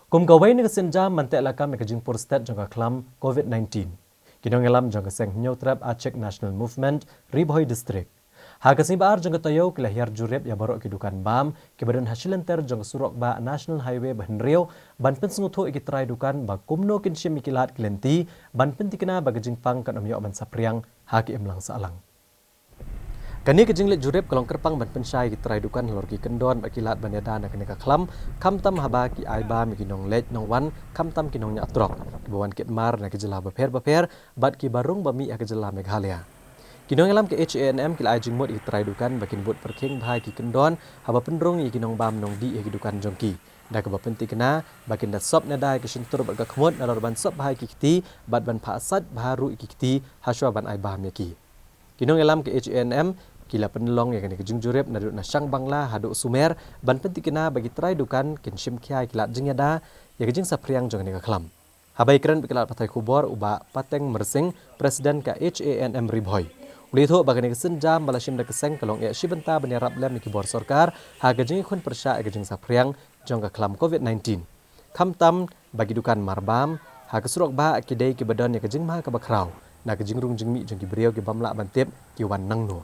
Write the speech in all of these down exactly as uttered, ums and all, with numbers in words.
Kum kawei na ka sienjam ban tehlakam ïa ka jingpur stet jong ka khlam covid nineteen, ki nongïalam jong ka seng Hynñiewtrep Achik National Movement, Ri Bhoi District, ha ka sngi ba ar jong ka taïew ki la hiar jurip ïa baroh ki dukan bam kiba don ha shilynter jong ka surok bah National Highway ba hynriew, ban pynsngewthuh ïa ki trai dukan ba kumno kin shim ïa ki lad ki lynti, ban pynthikna ba ka jingpang kan ym ïoh ban saphriang ha ka imlang sahlang. Kane ka jingleit jurip ka long kyrpang ban pynshai ïa ki trai dukan halor ki kyndon bad ki lad ban ïada na kane ka khlam, khamtam haba ki ai bam ïa ki nongleit nongwan, khamtam ki nongñiah trok kiba wan kit mar na ki jylla bapher bapher bad kiba rung ba mih ha ka jylla Meghalaya. Ki nongïalam ka H A N M ki la ai jingmut ïa ki trai dukan ba kin bud pyrkhing bha ïa ki kyndon haba pynrung ïa ki nongbam nongdih ïa ki dukan jong ki, da kaba pynthikna ba kin da sop nada ïa ki shyntur bad ka khmut nalor ban sop bha ïa ki kti bad ban phah sait bha ruh ïa ki kti hashwa ban ai bam ïa ki. Ki nongïalam ka H A N M ki la pynlong ïa kane ka jingjurip naduh na Shangbangla haduh Sumer, ban pynthikna ba ki trai dukan kin shim khia ïa ki lad jingïada ïa ka jingsaphriang jong kane ka khlam. Haba ïakren bad ki lad pathai khubor, u Bah Pateng Myrsing, President ka H A N M Ri Bhoi, u la ïathuh ba kane ka sienjam ba la shim da ka seng ka long eh shi bynta ban ïarap lem ïa ki bor sorkar ha ka jingïakhun pyrshah ïa ka jingsaphriang jong ka khlam covid nineteen, khamtam ba ki dukan marbam ha ka surok bah ki dei kiba don ïa ka jingma kaba khraw na ka jingrung jingmih jong ki briew, ki bym lah ban tip ki wan nangno.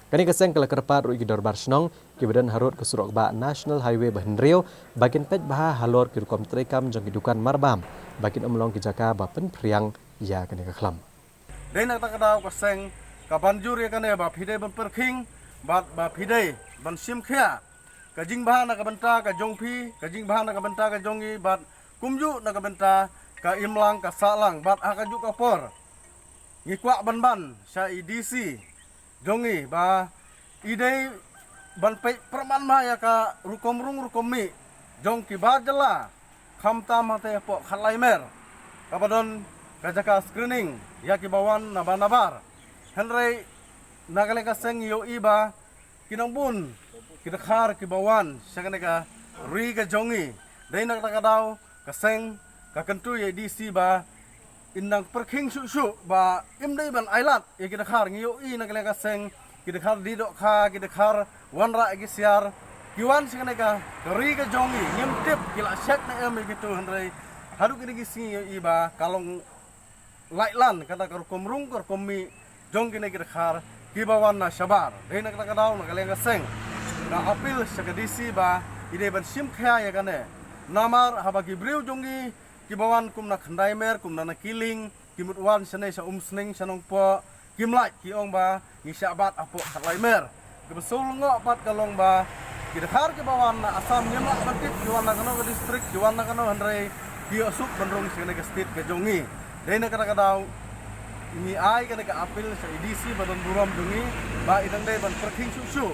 Kane ka seng ka la kyrpad ruh ïa ki dorbar shnong kiba don harud ka surok bah National Highway ba hynriew ba kin peit bha halor ki rukom treikam jong ki dukan marbam ba kin ym long ki jaka ba pynphriang ïa kane ka khlam. Dei na kata ka daw ka seng ka ban jur ïa kane ba phi dei ban pyrkhing bad ba phi dei ban shim khia ka jingbha na ka bynta ka jong phi, ka jingbha na ka bynta ka jong ngi bad kumjuh na ka bynta ka imlang ka sahlang. Bad ha kajuh ka por ngi kwah ban ban sha i D C jong ngi ba i dei ban peit pyrman bha ïa ka rukom rung rukom mih jong ki bar jylla, khamtam hangtei hapoh Khatlai Mer kaba don ka jaka screening ïa kiba wan nabar nabar. Hynrei na ka liang ka seng ngi ïohi ba ki nongbun ki dkhar kiba wan sha kane ka ri ka jong ngi. Dei na kata ka daw ka seng ka kyntu ïa i D C ba in dang pyrkhing shuh shuh ba im dei ban ailad ïa ki dkhar. Ngi ïohi na ka liang ka seng ki dkhar die dohkha, ki dkhar wanrah ïa ki siar, ki wan sha kane ka ri ka jong ngi, ngim tip ki la check ne em ïa kito, hynrei haduh kine ki sngi ngi ïohi ba ka long laitlan kata ka rukom rung ka rukom mih jong kine ki dkhar kiba wan na shabar. Dei na kata ka daw na ka liang ka seng ka appeal sha ka D C ba i dei ban shim khia ïa kane. Namar haba ki briew jong ngi kiba wan kum na Khyndai Mer, kum na Killing, ki mut wan shane sha Umsning, sha Nongpoh, kim lait, ki ong ba ngi shah bat hapoh Khatlai Mer. Kaba sngewlyngngoh pat ka long ba ki dkhar kiba wan na Assam ngim lah ban tip ki wan na kano ka district, ki wan na kano, hynrei ki ïohsuk ban rung sha kane ka state ka jong ngi. Dei na kata ka daw ngi ai kane ka appeal sha i D C ba don burom jong ngi ba i dang dei ban pyrkhing shuh shuh